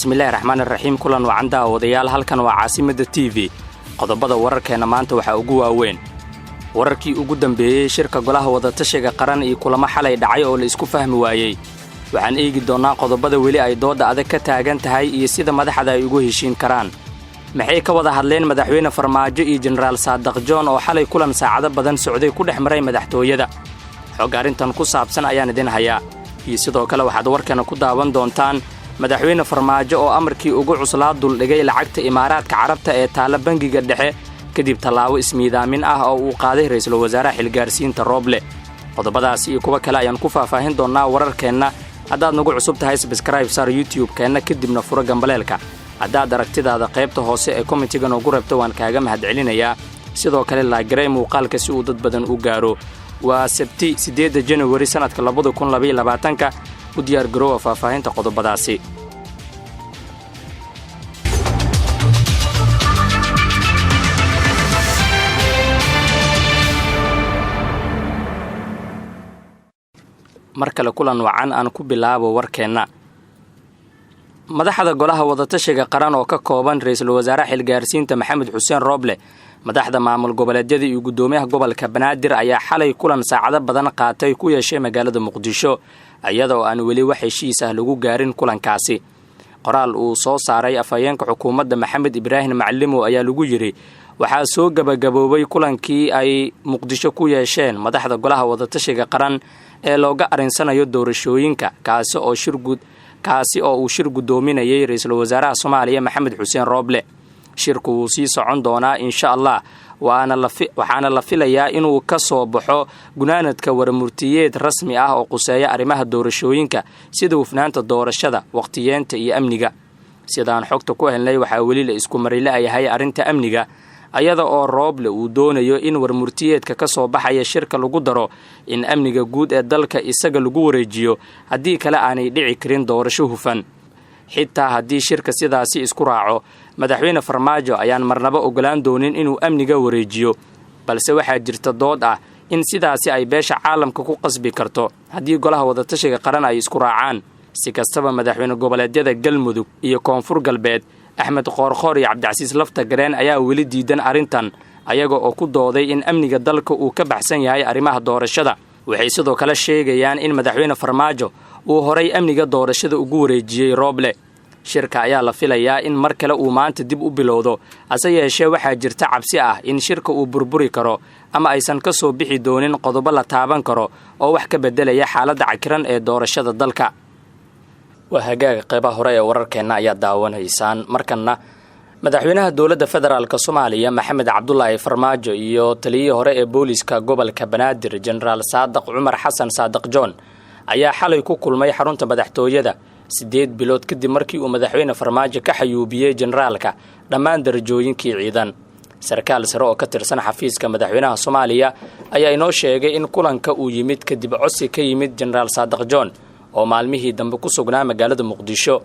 Bismillahi raxmaan iraxiim. Kulan wacan daawadayaal, halkan waa Caasimadda TV. Qodobada wararkeenna maanta waxaa ugu waaweyn wararkii ugu dambeeyey shirka Golaha Wadatashiga Qaran iyo kulamo xalay dhacay oo la isku fahmi waayey. Waxaan eegi doonnaa qodobada weli ay doodda adag ka taagan tahay iyo sida madaxda ay ugu heshiin karaan. Maxay ka wada hadleen Madaxweyne Farmaajo iyo Jenaraal Saadaq John oo xalay kulan saacado badan socday ku dhex maray madaxtooyada? Xog arrintan ku saabsan ayaan idin hayaa. Iyo sidoo kale waxaad warkana ku daawan doontaan Madaxweyne Farmaajo oo amarkii ugu cuslaa duldhigay lacagta Imaaraadka Carabta ee taalla bangiga dhexe kadib tallaabo ismiidaamin ah oo uu qaaday ra'iisul wasaaraha xilgaarsiinta Rooble. Qodobadaasi iyo kuwo kale ayaan ku faahfaahin doonnaa wararkeenna. Haddaad nagu cusub tahay, subscribe saar YouTube-keenna, kadibna furo gambaleelka. Haddaad aragtidaada qaybta hoose ee comment-iga noogu reebto, waan kaaga mahadcelinayaa. Sidoo kale like garee muuqaalka si uu dad badan u gaaro. Waa Sabti, 8-da Januari sannadka 2022-ka. U diyaar garoowa faahfaahinta qodobadaasi. Mar kale kulan wacan. Aan ku bilaabo warkeenna. Madaxda Golaha Wadatashiga Qaran oo ka kooban ra'iisul wasaare xilgaarsiinta Maxamed Xuseen Rooble, madaxda maamul goboleedyada iyo guddoomiyaha gobolka Banaadir ayaa xalay kulan saacado badan qaatay ku yeeshay magaalada Muqdisho, iyada oo aan weli wax heshiis ah lagu gaarin kulankaasi. Qoraal uu soo saaray afhayeenka xukuumadda Maxamed Ibraahim Macalimow ayaa lagu yidhi: Waxaa soo gebagaboobay kulankii ay Muqdisho ku yeesheen madaxda Golaha Wadatashiga Qaran ee looga arinsanayo doorashooyinka, kaasi oo uu shir guddoominayay ra'iisul wasaaraha Soomaaliya Maxamed Xuseen Rooble. Shirku wuu sii socon doonaa, insha Allah, waxaana la filayaa inuu ka soo baxo gunaanadka warmurtiyeed rasmi ah oo quseeya arrimaha doorashooyinka, sida hufnaanta doorashada, waqtiyeenta iyo amniga. Sidaan xogta ku helnay, waxaa weli la isku marila'yahay arrinta amniga, ayada oo Rooble uu doonayo in warmurtiyeedka ka soo baxaya shirka lagu daro in amniga guud ee dalka isaga lagu wareejiyo, haddii kale aanay dhici karin doorasho hufan. Xitaa haddii shirka sidaasi isku raaco, Madaxweyne Farmaajo ayaan marnaba ogolaan doonin inuu amniga wareejiyo, balse waxaa jirta dood ah in sidaasi ay beesha caalamka ku qasbi karto haddii Golaha Wadatashiga Qaran ay isku raacaan. Si kastaba, madaxweyne goboleedyada Galmudug iyo Koonfur Galbeed, Axmed Qoorqoor iyo Cabdicasiis Lafta Gareen, ayaa weli diidan arrintan, ayaga oo ku dooday in amniga dalka uu ka baxsan yahay arrimaha doorashada. Waxay sidoo kale sheegayaan in Madaxweyne Farmaajo uu horay amniga doorashada ugu wareejiyey Rooble. Shirka ayaa la filayaa in mar kale uu maanta dib u bilowdo, hase yeeshee waxaa jirta cabsi ah in shirka uu burburi karo ama aysan ka soo bixi doonin qodobo la taaban karo oo wax ka beddelaya xaaladda cakiran ee doorashada dalka. Waa hagaaga, qeybaha hore ee wararkeenna ayaa daawanaysaan. Markanna, madaxweynaha dowladda federaalk Soomaaliya Maxamed Cabdulaahi Farmaajo iyo taliyihii hore ee booliska gobolka Banaadir, Jenaraal Saadaq Cumar Xasan, Saadaq John, ayaa xalay ku kulmay xarunta madaxtooyada, 8 bilood kadib markii uu Madaxweyne Farmaajo ka xayuubiyey jenaraalka dhammaan darajooyinkii ciidan. Sarkaal sare oo ka tirsan xafiiska madaxweynaha Soomaaliya ayaa inoo sheegay in kulanka uu yimid kadib codsi ka yimid Jenaraal Saadaq John oo maalmihii dambe ku sugnaa magaalada Muqdisho.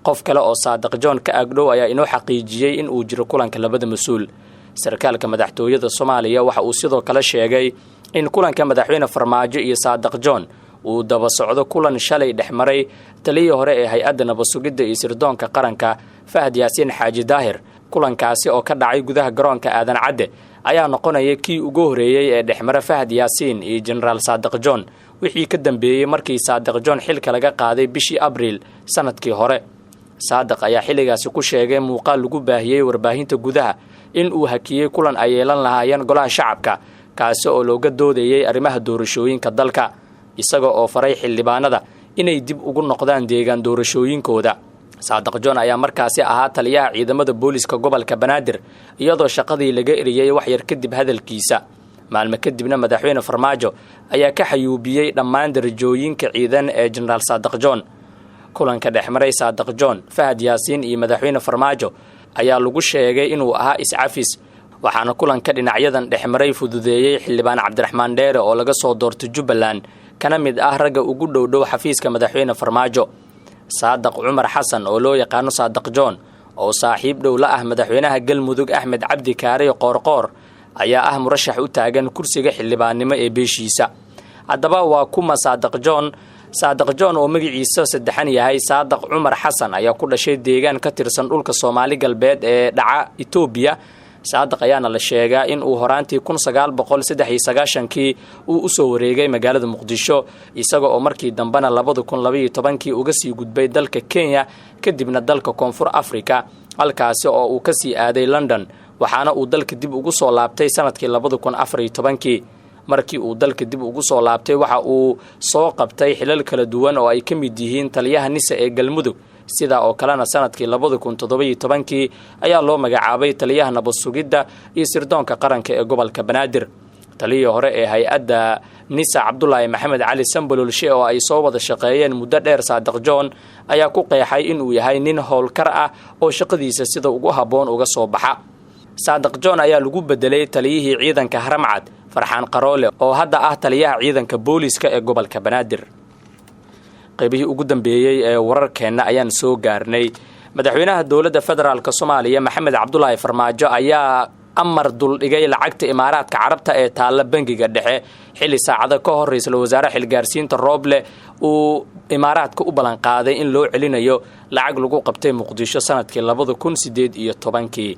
Qof kale oo Saadaq John ka agdhow ayaa inoo xaqiijiyey in uu jiro kulanka labada mas'uul. Sarkaalka madaxtooyada Soomaaliya waxa uu sidoo kale sheegay in kulanka Madaxweyne Farmaajo iyo Saadaq John uu daba socdo kulan shalay dhex maray taliyii hore ee hay-adda nabadsugidda iyo sirdoonka qaranka, Fahad Yaasiin Xaaji Daahir. Kulankaasi oo ka dhacay gudaha garoonka Aadan Cadde ayaa noqonaya kii ugu horeeyey ee dhexmara Fahad Yaasiin iyo Jenaraal Saadiq John wixii ka dambeeyey markii Saadiq John xilka laga qaaday bishii Abriil sanadkii hore. Saadiq ayaa xilligaasi ku sheegay muuqaal lagu baahiyey warbaahinta gudaha in uu hakiyey kulan ay yeelan lahaayeen Golaha Shacabka, kaasi oo looga doodayey arrimaha doorashooyinka dalka, isaga oo faray xildhibaanada inay dib ugu noqdaan deegaan doorashooyinkooda. Saadiq John ayaa markaasi ahaa taliyaha ciidamada booliska gobolka Banaadir, iyadoo shaqadii laga eriyey wax yar kadib hadalkiisa. Maalmo kadibna Madaxweyne Farmaajo ayaa ka xayuubiyey dhammaan darajooyinka ciidan ee Jenaraal Saadiq John. Kulanka dhexmaray Saadiq John, Fahad Yaasiin iyo Madaxweyne Farmaajo ayaa lagu sheegay inuu ahaa iscafis, waxaana kulanka dhinacyadan dhexmaray fududeeyey Xildhibaan Cabdiraxmaan Dheere oo laga soo doortay Jubbaland, kana mid ah ragga ugu dhowdhow xafiiska Madaxweyne Farmaajo. Saadaq Cumar Xasan oo loo yaqaano Saadaq John, oo saaxiib dhow la ah madaxweynaha Galmudug Axmed Cabdi Kaarey Qoorqoor, ayaa ah murashax u taagan kursiga xildhibaannimo ee beeshiisa. Haddaba, waa kuma Saadaq John? Saadaq John oo magaciisa saddexan yahay Saadaq Cumar Xasan ayaa ku dhashay deegaan ka tirsan dhulka Soomaali Galbeed ee dhaca Itoobiya. Saadaq ayaana la sheegaa in uu horaantii 1993kii uu usoo wareegay magaalada Muqdisho, isaga oo markii dambena 2012kii uga sii gudbay dalka Kenya, kadibna dalka Koonfur Afrika, halkaasi oo uu kasii aaday London, waxaana uu dalka dib ugu soo laabtay sanadkii 2014kii. Markii uu dalka dib ugu soo laabtay, waxa uu soo qabtay xilal kala duwan oo ay ka mid yihiin taliyaha NISA ee Galmudug. Sidaa oo kalena sanadkii 2017kii ayaa loo magacaabay taliyaha nabad sugidda iyo sirdoonka qaranka ee gobolka Banaadir. Taliyii hore ee hay-adda NISA, Cabdulaahi Maxamed Cali Sambololshe, oo ay soo wada shaqeeyeen muddo dheer Saadiq John, ayaa ku qeexay inuu yahay nin howlkar ah oo shaqadiisa sida ugu habboon uga soo baxa. Saadiq John ayaa lagu bedelay taliyihii ciidanka Haramcad, Farxaan Qaroole, oo hadda ah taliyaha ciidanka booliiska ee gobolka Banaadir. Qaybihii ugu dambeeyey ee wararkeenna ayaan soo gaarnay. Madaxweynaha Dowladda Federaalk Soomaaliya, Maxamed Cabdulaahi Farmaajo, ayaa amar duldhigay lacagta Imaaraadka Carabta ee taalla Bangiga Dhexe, xilli saacado ka hor ra-iisul wasaare xilgaarsiinta Rooble uu Imaaraadka u ballanqaaday in loo celinayo lacag lagu qabtay Muqdisho sanadkii 2018kii.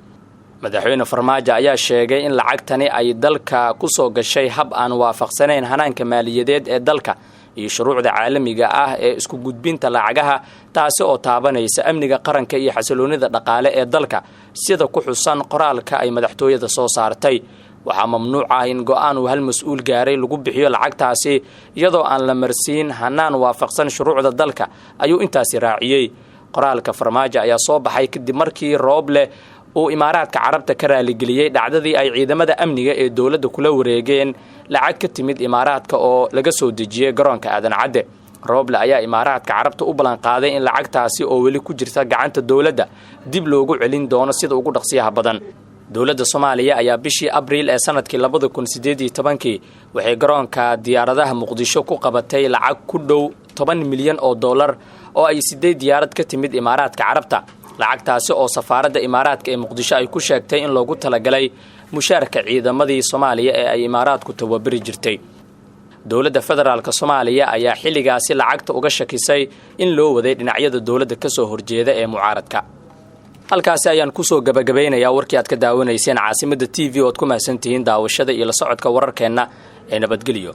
Madaxweyne Farmaajo ayaa sheegay in lacagtani ay dalka ku soo gashay hab aan waafaqsanayn hanaanka maaliyadeed ee dalka iyo shuruucda caalamiga ah ee isku gudbinta lacagaha, taasi oo taabanaysa amniga qaranka iyo xasiloonida dhaqaale ee dalka, sida ku xusan qoraalka ay madaxtooyada soo saartay. Waxaa mamnuuc ah in go-aan uu hal mas-uul gaaray lagu bixiyo lacagtaasi iyadoo aan la marsiin hanaan waafaqsan shuruucda dalka, ayuu intaasi raaciyey. Qoraalka Farmaajo ayaa soo baxay kadib markii Rooble uu Imaaraadka Carabta ka raaligeliyey dhacdadii ay ciidamada amniga ee dowladda kula wareegeen lacag ka timid Imaaraadka oo laga soo dejiyey garoonka Aadan Cadde. Rooble ayaa Imaaraadka Carabta u ballanqaaday in lacagtaasi oo weli ku jirta gacanta dowladda dib loogu celin doono sida ugu dhaqsiyaha badan. Dowladda Soomaaliya ayaa bishii Abriil ee sanadkii 2018kii waxay garoonka diyaaradaha Muqdisho ku qabatay lacag ku dhow 10 milyan oo dollar oo ay sideed diyaarad ka timid Imaaraadka Carabta, lacagtaasi oo safaaradda Imaaraadka ee Muqdisho ay ku sheegtay in loogu talagalay mushaarka ciidamadii Soomaaliya ee ay Imaaraadku tababari jirtay. Dowladda Federaalk Soomaaliya ayaa xilligaasi lacagta uga shakisay in loo waday dhinacyada dowladda kasoo horjeeda ee mucaaradka. Halkaasi ayaan kusoo gabagabeynayaa warkii aad ka daawanayseen Caasimada TV. Ood ku mahadsantihiin daawashada iyo la socodka wararkeenna ee nabadgelyo.